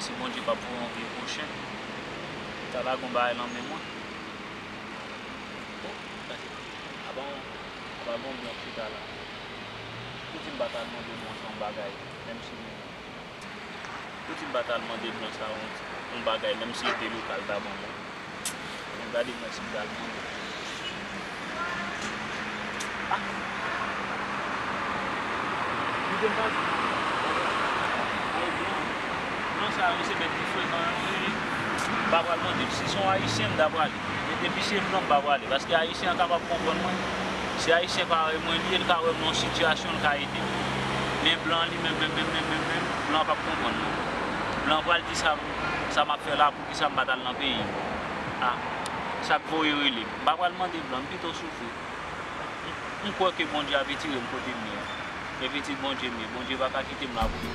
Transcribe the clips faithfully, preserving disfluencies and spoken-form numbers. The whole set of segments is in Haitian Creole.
Si Bondye p ap voye yon vye pwochen, ta lage yon bagay nan men mwen. Oh, gade, apa yon, apa yon blan chita la. Poutji m pa t al mande blan sa yon bagay, menm si m, poutji m pa t al mande blan sa yon, yon bagay, menm si l te lokal, ta ban mwen. Men gade mwen si m pral mande. Ah! Kite m pase. Ay, blan. Blan sa yo se bèt ki frekan yo ye. M pa pral mande l. Si se yon Ayisyen, m ta prale. Men depi se blan, m pa prale. Paske Ayisyen an kapab konprann mwen. Si Ayisyen parèy mwen li ye, l ka wè m nan yon sitiyasyon, l ka ede m. Men blan li menm, menm, menm, menm, menm, menm, blan p ap konprann mwen. Blan pral di sa, sa m ap fè la, poukisa m pa t al nan peyi m? Ah, sa k voye rele m? M pa pral mande blan, m pito soufri. M, m kwè ke Bondye ap etire m kote m ye a. E pitit Bondye m ye, Bondye pa ka kite m la pou li.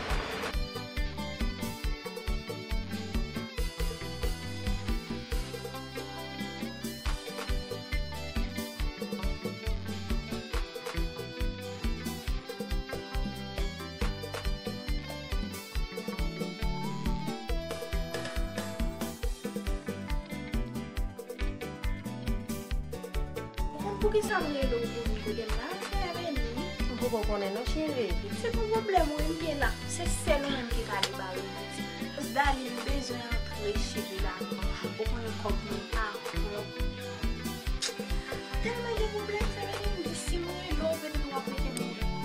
Ou konn poukisa m rele w pou vin kote m la? Frè Beni. M poko konnen non, cheri. Se pa pwoblèm ou, m gen la. Se sèl ou menm ki ka debare m pitit. Dali, m bezwen antre cheri la. Ou konnen kòb mwen pa bon. Tèlman gen pwoblèm, frè Beni, m di si m rele w, petèt w ap mete m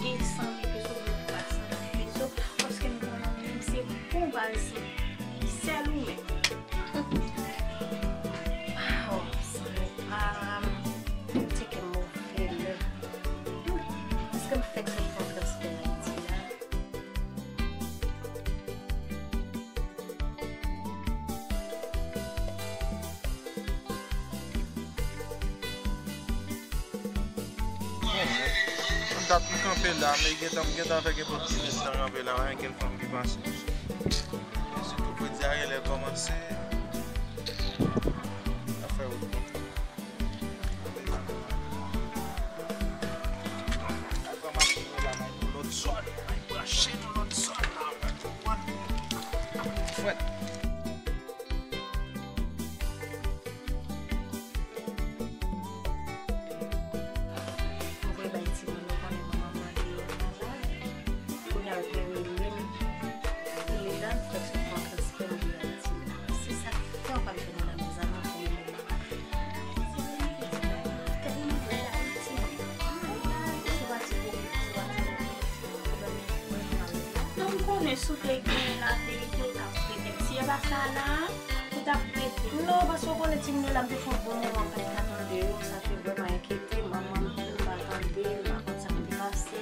de san mil peso, oubyen twa san mil peso, paske m konnen menm se pou baz. Sèl ou menm. Oh, Seyè pa m, tcheke move lè. Èske m fèk sot pran transfè Ayiti la? Bon, m t ap kanpe la, men gentan, m gentan fè gen pòt ti nèt tan kanpe la, pa gen fanm ki pase. E sitou pou dyare lè kòmanse, afè wout. Al pran machin mwen la, m al pou lòt zòn, m al branche nan lòt zòn la, ou konprann? Fwèt. Mwen voye bay timoun yo konnen manman m mande yo malad. Kounye a yo te rele m. Rele la, m fèk sot pran transfè m vin Ayiti la. Se sa k fè w pa t jwenn mwen nan mezanmi pou rele m. Tèlman vle Ayiti. Malad, se pa ti pwoblèm, se pa ti pwoblèm. Non, m konnen si w te gen laverite, w t ap rete. Si e pa sa la, ou t ap rete. Non, paske w konnen timoun yo la, m te fè yon bon moman m pa t ka tande yo, sa te vrèman enkyete m. Manman m, m pa tande l, m pa konn sa k te pase.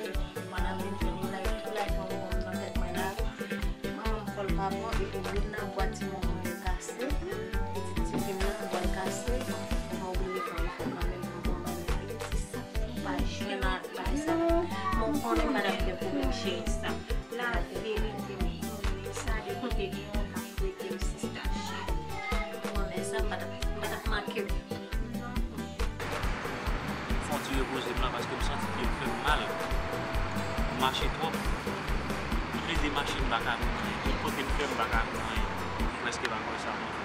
Mwen la, m vin jwenn yon lay, tout lay pran kò m nan tèt mwen la. Manman m kò l pa bon, epi youn nan bwa timoun mwen yo kase. Pitit tifi m nan, bwa l kase. Mwen oblije fè yon efò kanmenm pou m konprann li. Se sa m pa jwenn nan bagay sa. Mwen konnen m pa t ap gen pwoblèm cheri sa. Laverite, m konnen sa, de kote gen yon k ap rete m sista cheri. M konnen sa, m pa t ap, m pa t ap manke w. Fè yon ti repoze m la paske m santi pye m fè m mal. M mache twòp. Tout lide mache m pa ka jwenn anyen. Tout kote m fè m pa ka jwenn anyen. M prèske pa kwè sa mwen fè.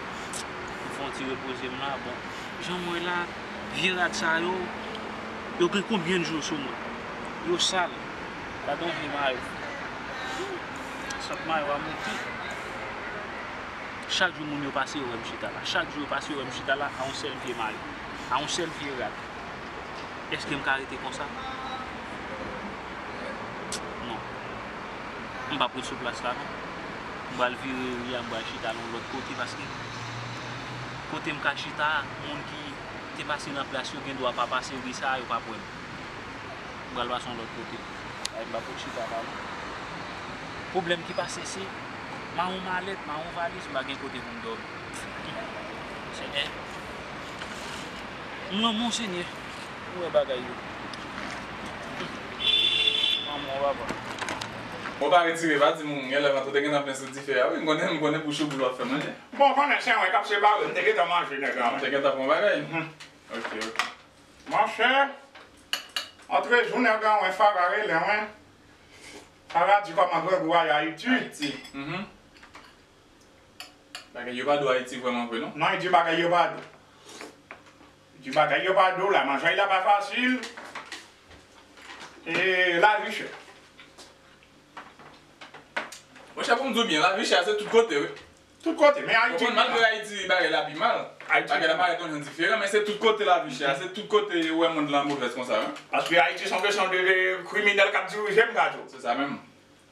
M fè yon ti repoze m la. Bon, jan m wè la, vye rad sa yo, yo gen konbyen jou sou mwen? Yo sal. Gade yon vye mayo. Sant mayo a moute. Chak jou moun yo pase, yo wè m chita la. Chak jou yo pase, yo wè m chita la, a yon sèl vye mayo, a yon sèl vye rad. Èske m ka rete konsa? Non. M p ap ret sou plas la, non. M pral vire ri a, m pral chita nan yon lòt kote, paske kote m ka chita a, moun ki te pase nan plas yo gen dwa pa pase ri sa a, yo p ap wè m. M pral pase yon lòt kote. Ay, m pa pot chita la, non. Pwoblèm ki pase, se m a yon malèt, m a yon valiz, m pa gen kote pou m dòmi. Senyè, m lanmò, Senyè. Ou wè bagay yo. Lanmò, papa. Ou pa retire, pa di moun, genlè vant ou te gentan plen sou dife a, wi, m konnen, m konnen pou choubou l w ap fè manje. Bon, konnen se mwen k ap separe, m te gentan manje nèg la. Ou te gentan pran bagay? Mhm. Ok, ok. Monchè, antre jou nèg an, wen, Fara rele mwen. Fara di kòman grangou a ye Ayiti. Ayiti. Mhm. Bagay yo pa dou Ayiti vrèman vre, non? Non, li di bagay yo pa dou. Li di bagay yo pa dou, la manjay la pa fasil. E lavi chè. Monchè, pou m di w byen, lavi chè a se tout kote, wi. Tout kote, men Ayiti. Konprann, malgre Ayiti bagay la pi mal, Ayiti bagay la parèt yon jan diferan, men se tout kote lavi chè a, se tout kote ou wè mond lan movèz konsa, wi. Paske Ayiti se yon kesyon de, de kriminèl k ap dirije m, Kato. Se sa menm.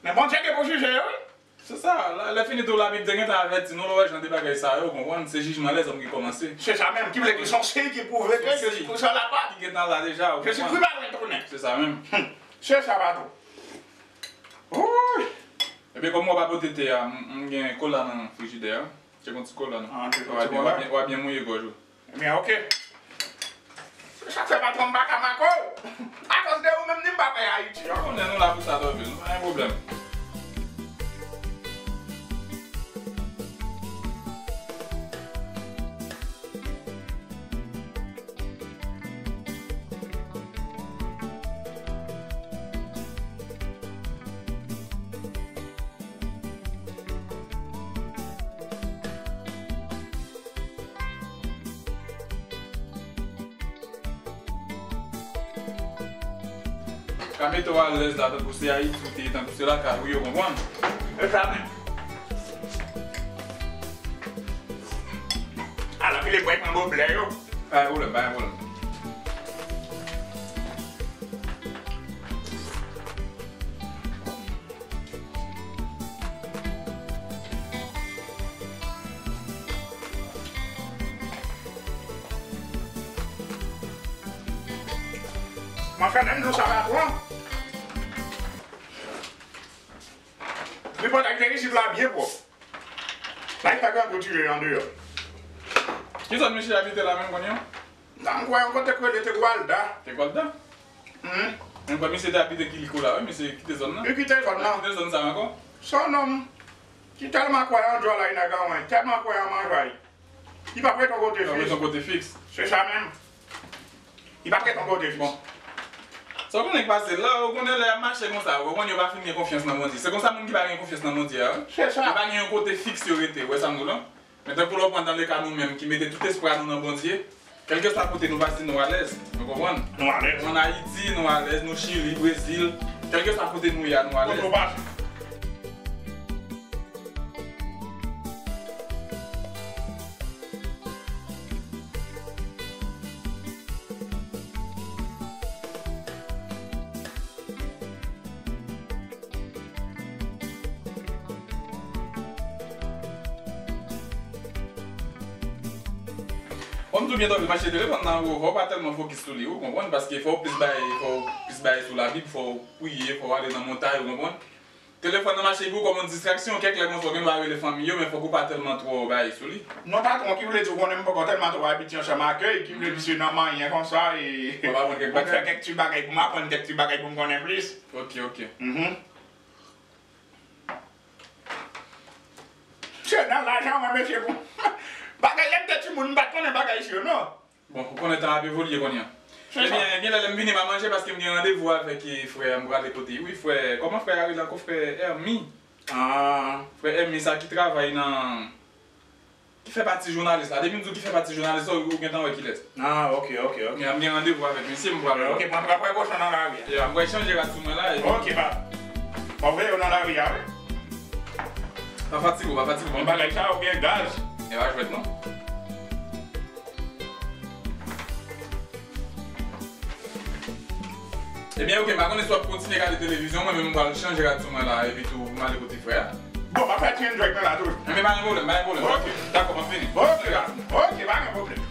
Men Bondye gen pou jije yo, wi. Se sa, la, lè fini tou, Labib te gentan avèti nou, lè w wè jan de bagay sa yo, ou konprann, se jijman lèzòm ki kòmanse. Se sa menm, ki vle di se yon siy ki pwouve ke Jezikri se la pa. Ki gentan la deja, ou konprann. Jezikri pa lwen tounen. Se sa menm. Hmm. Se sa, patwon. Wouy! Ebyen, kòm w ap pote te a, m, m gen kola nan frijidè a. Tcheke yon ti kola, non. Ah, tcheke yon ti kola. W a byen, w a byen, w a byen mouye gòj ou. Ebyen, oke. Se sa k fè patwon m pa ka make w. Akoz de ou menm ni m pa bay Ayiti, non. Ou konnen nou la pou sa, Dòvil, nou pa gen pwoblèm. Ka mete w alèz la, tankou se Ayiti ou te ye, tankou se lakay ou ye, ou konprann? E sa menm. Ala, file bwè pran goblè yo. Pa gen pwoblèm, pa gen pwoblèm. Mwen fè menm nou sa va pran. Tripotay te isit la byen pwòp. Pa gen pa gran gwo tire andeyò. Ki zòn misye abite la menm kounye a? Nan, m kwè yon kote k rele Tegualda. Tegualda? Mhm. Men m kwè misye te abite Kiliko la, wi, misye kite zòn nan. Li kite zòn nan. Li kite zòn sa ankò? Se yon nonm ki tèlman kwè an djòlay nèg an, tèlman kwè an manjay. Li p ap ret yon kote fiks. Li p ap ret yon kote fiks. Se sa menm. Li p ap ret yon kote fiks. Bon. Sa w konnen k pase la, ou konnen lè y ap mache konsa, ou konprann yo pa fin gen konfyans nan Bondye. Se konsa moun ki pa gen konfyans nan Bondye a, wi. Se sa. Yo pa gen yon kote fiks yo rete, ou wè sa m di w lan? Men tankou lè w pran dan le ka nou menm ki mete tout espwa nou nan Bondye, kèlkeswa kote nou pase, nou alèz. Nou konprann? Nou alèz. Nou ann Ayiti, nou alèz, nou Chili, Brezil, kèlkeswa kote nou ye a, nou alèz. Kote w pase. Bon, m tou byen tande mache telefòn nan, ou, fò w pa tèlman fokis sou li, ou konprann, paske fò w plis bay, fò w plis bay sou Labib, fò w priye, fò w ale nan montay, ou konprann. Telefòn nan mache pou ou kòm yon distraksyon, kèk lè konsa, ou gen dwa rele fanmi yo, men fòk ou pa tèlman twò bay sou li. Non, patwon, ki vle di ou konnen m poko tèlman twò abitye ansanm ak yo, ki vle di se nan manyen konsa, e m fè kèk ti bagay pou m aprann kèk ti bagay pou m konnen plis. Ok, ok. Mhm. Se nan lajan mwen, mesye, pou bagay lè m te timoun, m pa t konnen bagay isi yo, non. Bon, ou konnen tan ap evolye kounye a. Se sa. Ebyen, gen lè lè m vini, m a manje paske m gen randevou avèk, e, frè a, m prale kote. Wi, frè, kòman frè a rele ankò? Frè Hermi. Ah. Frè Hermi sa ki travay nan, ki fè pati jounalis la. Depi m di w ki fè pati jounalis la, ou, ou gentan wè kilès. Ah, ok, ok, ok. Men m gen randevou avèk misye, m prale. Ok, mwen pral pran pwosyon nan lari a. Ya, m pral chanje rad sou mwen la, epi. Ok, pa. Pa veye w nan lari a, wi. Pa fatige w, pa fatige w. Bon, bagay sa yo gen gaz. E pa jwèt, non. Ebyen, ok, m pa konnen si w ap kontinye gade televizyon, mwen menm m pral chanje rad sou mwen la, epi tou, m ale kote frè a. Bon, m ap fè ti enjoy mwen la tou. Ebyen, pa gen pwoblèm, pa gen pwoblèm. Ok. Dakò, m ap vini. Ok, pa gen pwoblèm.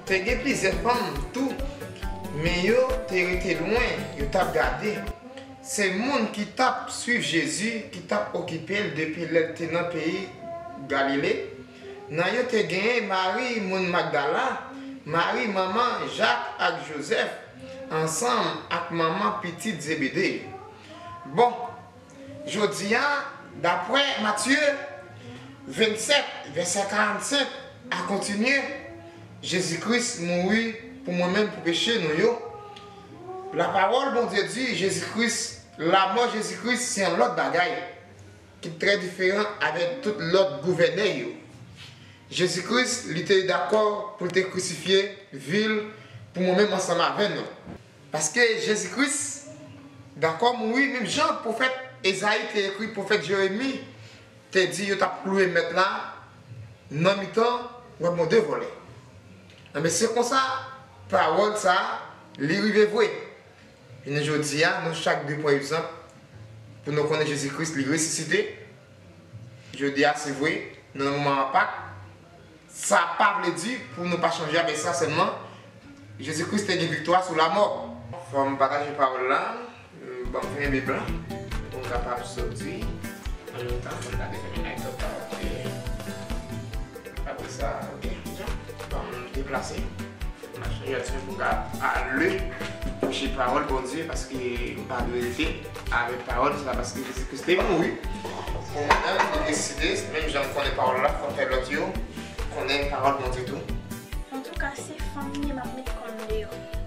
Te gen plizyè fanm tou, men yo te rete lwen, yo t ap gade. Se moun ki t ap suiv Jezi ki t ap okipe l depi lè l te nan peyi Galile. Nan yo te genyen Mari moun Magdala, Mari manman Jak ak Jozèf, ansanm ak manman pitit Zebede yo. Bon, jodi a, daprè Matye vennsèt, vèsè karannsenk a kontinye, Jezi Kris mouri pou mwen menm, pou peche nou yo. Lapawòl Bondye di, Jezi Kris, lanmò Jezi Kris se yon lòt bagay ki trè diferan avèk tout lòt gouvènè yo. Jezi Kris, li te dakò pou l te krisifye vi l pou mwen menm ansanm avè nou. Paske Jezi Kris dakò mouri menm jan pwofèt Ezayi te ekri, pwofèt Jeremi te di yo t ap klouwe Mèt la nan mitan wòb mòde vòlè. Enben, se konsa, pawòl sa a, li rive vre. Jounen jodi a, nou chak dwe pran egzanp pou nou konnen Jezi Kris, li resisite. Jodi a, se vre, nou nan moman Pak, sa pa vle di pou nou pa chanje avèk sa sèlman. Jezi Kris te gen viktwa sou lamò. Fò m pataje pawòl la. Ban m fèmen Bib la pou m kapab soti. An menm tan, fò m gade fèmen light up la, ok. Apre sa, ok, jan. Ban m deplase. M ap chanje atitid pou m ka ale preche pawòl Bondye, paske m pa dwe rete avèk pawòl sa, paske Jezi Kris te mouri pou mwen menm, li deside, menm jan m konnen pawòl la, fò m fè lòt yo konnen pawòl Bondye tou. Antouka, se fanm li ye, m ap met kò m deyò.